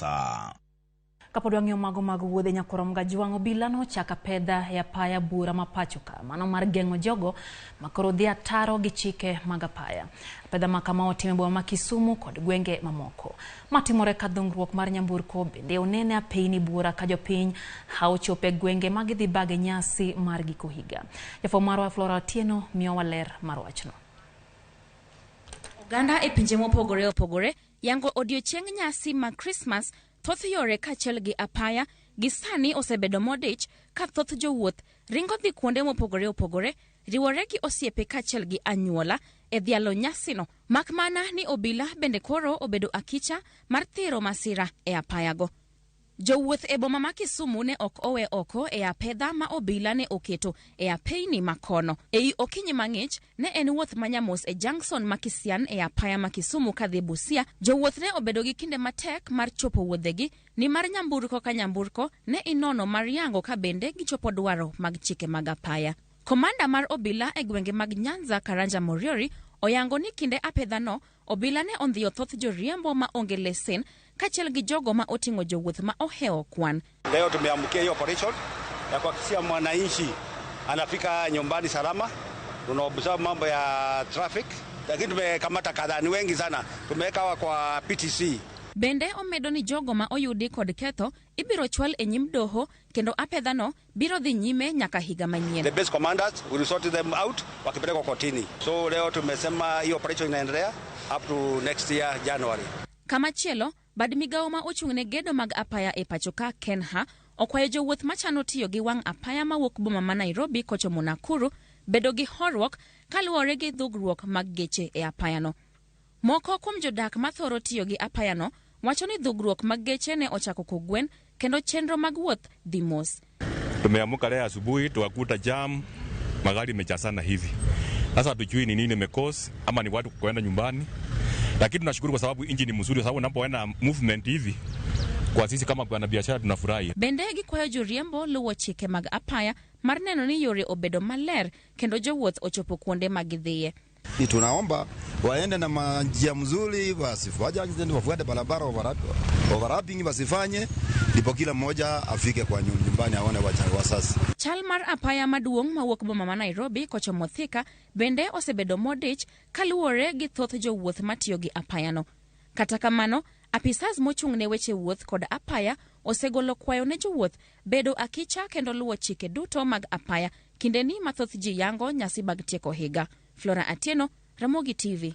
Mombasa. Kapod wang'iyo mago mag wuodhe nyakorom Gajwang' obila nochako apedha e apaya buora ma pacho ka mano mar geng'o jogo makoro dhi ataro gi chike mag apaya. Apedha ma kama otim e boma ma Kisumu kod gwenge mamoko. Matimore ka dhungruok mar nyamburko bende onene apeyni buora ka jopiny hawo chopo e gwenge ma gidhi bage nyasi mar giko higa. Jafwambo marwa Flora Otieno miyowa ler mar wachno. Oganda e pinje mopogore opogore yango odiochieng' nyasi mag Krismas, thoth yore kaachiel gi apaya gi sani osebedo modich ka thoth jowuoth ringo dhi kuonde mopogore opogore riwore gi osiepe kaachiel gi anyuola e dhialo nyasino. Mak mana ni obila bende koro obedo akicha mar thiro masira e apayago. Jowuoth e boma ma Kisumu ne ok owe oko e apedha ma obila ne oketo e apeyni ma kono. Ei okinyi mang'ich, ne en wuoth ma nyamos e Junction ma Kisian e apaya ma Kisumu kadhi Busia, jowuoth ne obedo gi kinde matek mar chopo wuodhegi nimar nyamburko ka nyamburko ne inono mar yango ka bende gichopo dwaro mag chike mag apaya. Komanda mar obila e gwenge mag Nyanza Karanja Moriori oyango ni kinde apedhano Obila ne ondhiyo thoth joriembo ma onge lesen kaachiel gi jogo ma oting'o jowuoth ma ohewo kwan. Leo tumeamkia hiyo operation ya kuhakikishia mwananchi anafika nyumbani salama. Tuna observe mambo ya traffic, lakini tumekamata kadhaa, ni wengi sana, tumeweka hawa kwa PTC. Bende omedo ni jogo ma oyudi kod ketho ibiro chwal e nyim doho kendo apedhano biro dhi nyime nyaka higa manyien. The base commanders will sort them out wakipelekwa kotini. So leo tumesema hiyo operation inaendelea up to next year January. Kamachielo, bad migawo ma ochung' ne gedo mag apaya e pachoka KENHA okwayo jowuoth machano tiyo gi wang' apaya mawuok boma ma Nairobi kochomo Nakuru bedo gi horuok kaluwore gi dhugruok mag geche e apayano. Moko kuom jodak mathoro tiyo gi apayano wacho ni dhugruok mag geche ne ochako kogwen kendo chenro mag wuoth dhi mos. Tumeamka leo asubuhi tukakuta jam, magari imejazana hivi. Sasa hatujui ni nini imecause ama ni watu kuenda nyumbani, lakini tunashukuru kwa sababu inji ni mzuri, kwa sababu unapoenda movement hivi kwa sisi kama wanabiashara tunafurahi. Bende gikwayo joriembo luwo chike mag apaya mar neno ni yore obedo maler kendo jowuoth ochopo kuonde ma gidhiye. Ni tunaomba waende na njia mzuri, wasifanye accident, wafuate barabara overlapping wasifanye, ndipo kila mmoja afike kwa nyumbani aone wasasi. Chal mar apaya maduong' mawuok boma ma Nairobi kochomo Thika bende osebedo modich kaluwore gi thoth jowuoth matiyo gi apayano. Kata kamano, apisas mochung' ne weche wuoth kod apaya osegolo kwayo ne jowuoth bedo akicha kendo luwo chike duto mag apaya kindeni ma thoth ji yango nyasi mag tieko higa. Flora Atieno, Ramogi TV.